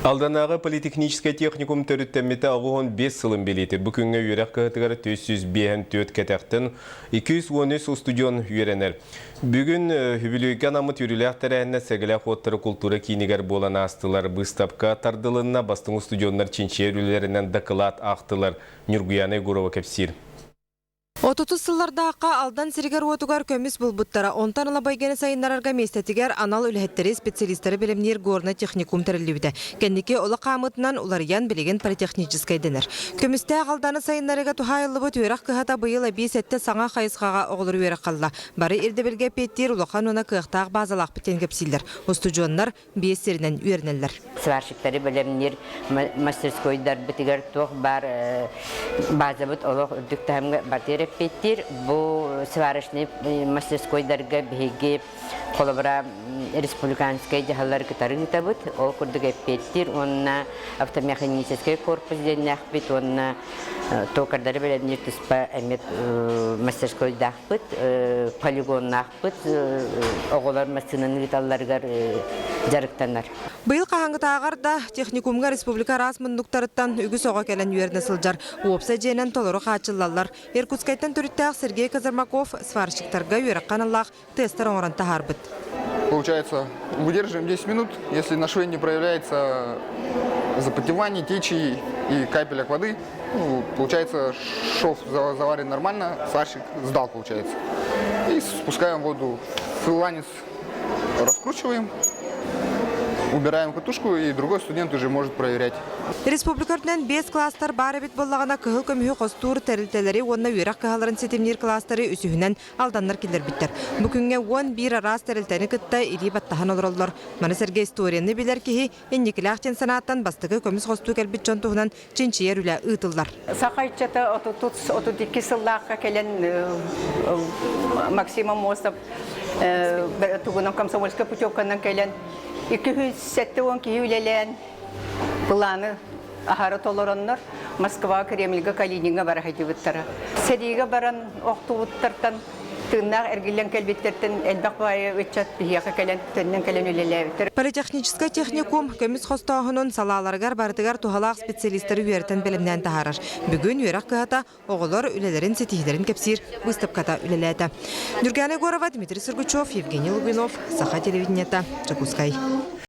Алданааҕы политехническай техникум төрүттэммитэ 85 сылын билиитир. Бу күҥҥэ үөрэх кыһатыгар 454 кэтэхтэн 213 устудьуон үөрэнэр. Бүгүн үбүлүөйгэ анаммыт үөрүүлээх тэрээһиннэр Сэгэлээх уоттара култуура киинигэр буолан аастылар. Быыстапка тардылынна, бастыҥ устудьуоннар чинчийэр үлэлэринэн дакылаат аахтылар. Ньургуйаана Егорова кэпсиир. Отутус сыллардаахха Алдан сиригэр-уотугар көмүс булбуттара. Онтон ыла Байганы сайыннарарга миэстэтигэр анал үлэһиттэри, специалистары бэлэмниир горнай техникум тэриллибитэ. Кэнники олох хаамыытынан уларыйан билигин политехническай дэнэр. Көмүстээх Алданы сайыннарыыга туһаайыллыбыт үөрэх кыһата быйыл эбии сэттэ саҥа хайысхаҕа оҕолору үөрэх халла. Бары ирдэбилгэ эппиэттиир улахан уонна кыахтаах баазалаахпыт диэн кэпсииллэр. Устудьуоннар биэс сиринэн үөрэнэллэр. Сварщиктары бэлэмниир мастерскойдарбытыгар туох баар базабыт олох үрдүк таһымҥа батыыр эппиэттиир. Бу сварочный мастерскойдарга биһиги холобура республиканскай дьаһаллары кытары ыытабыт. Ол курдук эппиэттиир уонна автомеханическай корпус диэннээхпит уонна токардары бэлэмниир туспа эмиэ мастерскойдаахпыт, полигоннаахпыт. Оҕолор массыынаны ыыталларыгар дьарыктанар. Быйыл хаһааҥҥытааҕар да техникумҥа республика араас муннуктарыттан үгүс оҕо кэлэн үөрэнэ сылдьар. Уопсай дьиэнэн толору хааччыллаллар. Иркутскайтан төрүттээх Сергей Казармаков сварщиктарга үөрэххэ аналлаах тестер оҥорон таһаарбыт. Получается, выдерживаем 10 минут, если на шве не проявляется запотевание, течи и капелек воды, ну, получается, шов заварен нормально, сварщик сдал, получается. И спускаем воду в ланец, раскручиваем, убираем катушку, и другой студент уже может проверять. Республика үрдүнэн биэс класстар баар эбит буоллаҕына, кыһыл көмүһү хостуур тэрилтэлэри уонна үөрэх кыһаларын ситимниир класстары үсүһүнэн Алданнар киллэрбиттэр. Бу күҥҥэ 11 араас тэрилтэни кытта илии баттаһан олороллор. Маны сэргэ историяны билэр киһи инникилээх диэн санааттан бастакы көмүс хостуу кэлбит дьон туһунан чинчийэр үлэ ыытыллар. Саха ыччата 32 сыллаахха кэлэн Максим Аммосов тугунан комсомольскай путевканан кэлэн 270 киһи үлэлээн былааны аһары толороннор Москва Кремльга Калиниҥҥа бара сылдьыбыттара. Сэриигэ баран охтубуттартан тыыннаах эргиллэн кэлбиттэртэн элбэх баайы ыччат биһиэхэ кэлэн төннөн кэлэн үлэлээбиттэр. Политехническай техникум көмүс хостооһунун салааларыгар барытыгар туһалаах специалистары үөрэтэн бэлэмнээн таһаарар. Бүгүн үөрэх кыһата оҕолор үлэлэрин ситиһиилэрин кэпсиир быыстапката үлэлээтэ. Ньургана Егорова, Дмитрий Сергучев, Евгений Лугинов, Саха телевидениета, Дьокуускай.